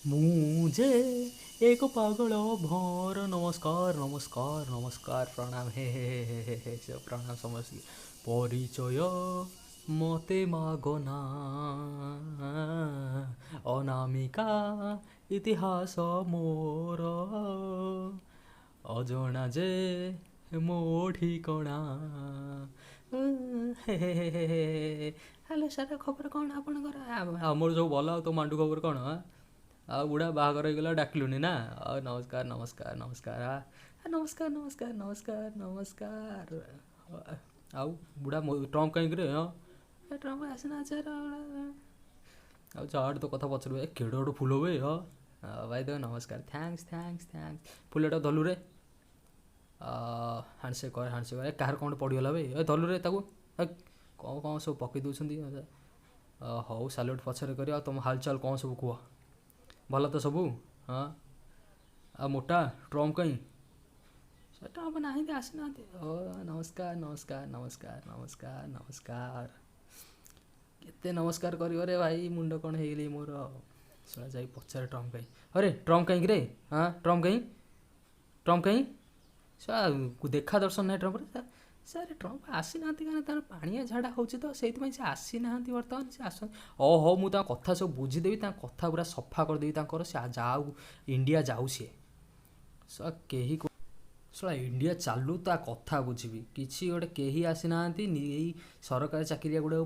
ମୁଁ ଯେ ଏକ ପାଗଳ ଭଅଁର। ନମସ୍କାର, ନମସ୍କାର, ନମସ୍କାର, ପ୍ରଣାମ। ହେ ହେ ହେ ହେ ହେ ହେ, ପ୍ରଣାମ ସମସ୍ତଙ୍କୁ। ପରିଚୟ ମତେ ମାଗନା, ଅନାମିକା ଇତିହାସ ମୋର, ଅଜଣା ଯେ ମୋ ଠିକଣା। ହେ ହେ ହେ ହେ। ହ୍ୟାଲୋ ସାର୍, ଖବର କ'ଣ ଆପଣଙ୍କର? ଆମର ସବୁ ଭଲ, ଆଉ ତୋ ମାଣ୍ଡୁ ଖବର କ'ଣ? ଆଉ ବୁଢ଼ା ବାହାଘର ହେଇଗଲା, ଡାକିଲୁନି ନା? ଆଉ ନମସ୍କାର, ନମସ୍କାର, ନମସ୍କାର, ନମସ୍କାର, ନମସ୍କାର, ନମସ୍କାର, ନମସ୍କାର। ଆଉ ବୁଢ଼ା ଟ୍ରମ୍ପ କାହିଁକି ରେ? ହଁ, ଟ୍ରମ୍ପ ଆସିନାହାନ୍ତି ସାର୍। ଆଉ ଛାଡ଼, ତୋ କଥା ପଚାରିବ। ଏ କେଡ଼େ ବଡ଼ ଫୁଲ ବେ! ହଁ ଭାଇ ଦେବ, ନମସ୍କାର। Thanks, thanks, thanks. ଫୁଲଟା ଧଲୁ ରେ, ହ୍ୟାଣ୍ଡସେକ୍ କର, ହ୍ୟାଣ୍ଡସେକ୍ କର। କାହାର କ'ଣ ପଡ଼ିଗଲା ବେ? ଏ ଧଲୁ ରେ ତାକୁ। କ'ଣ କ'ଣ ସବୁ ପକେଇ ଦେଉଛନ୍ତି। ହଉ, ସାଲ୍ୟୁଟ୍ ପଛରେ କରିବା। ଆଉ ତୁମ ହାଲଚାଲ କ'ଣ ସବୁ କୁହ? ଭଲ ତ ସବୁ? ହଁ, ଆଉ ମୋଟା ଟ୍ରମ୍ପ କାହିଁ? ସେ ଟ୍ରମ୍ପ ନାହାନ୍ତି, ଆସିନାହାନ୍ତି। ଓ ନମସ୍କାର, ନମସ୍କାର, ନମସ୍କାର, ନମସ୍କାର, ନମସ୍କାର। କେତେ ନମସ୍କାର କରିବ ରେ ଭାଇ, ମୁଣ୍ଡ କ'ଣ ହେଇଗଲି ମୋର। ଶଳା ଯାଇ ପଚାରେ ଟ୍ରମ୍ପ କାହିଁ। ଆରେ ଟ୍ରମ୍ପ କାହିଁକି ରେ? ହଁ, ଟ୍ରମ୍ପ କାହିଁ? ଟ୍ରମ୍ପ କାହିଁ? ଶଳା ଦେଖା ଦର୍ଶନ ନାହିଁ ଟ୍ରମ୍ପରେ। ସାର୍, ଟ୍ରମ୍ପ ଆସିନାହାନ୍ତି କାରଣ ତାର ପାଣିଆ ଝାଡ଼ା ହେଉଛି ତ, ସେଇଥିପାଇଁ ସେ ଆସିନାହାନ୍ତି ବର୍ତ୍ତମାନ। ସେ ଆସନ୍ତି। ଓ ହଉ, ମୁଁ ତାଙ୍କ କଥା ସବୁ ବୁଝିଦେବି, ତାଙ୍କ କଥା ପୁରା ସଫା କରିଦେବି ତାଙ୍କର। ସେ ଯାଉ, ଇଣ୍ଡିଆ ଯାଉ ସିଏ। ଶଳା କେହି ଶଳା ଇଣ୍ଡିଆ ଚାଲୁ, ତା କଥା ବୁଝିବି। କିଛି ଗୋଟେ କେହି ଆସିନାହାନ୍ତି। ଏଇ ସରକାରୀ ଚାକିରିଆ ଗୁଡ଼ାକ।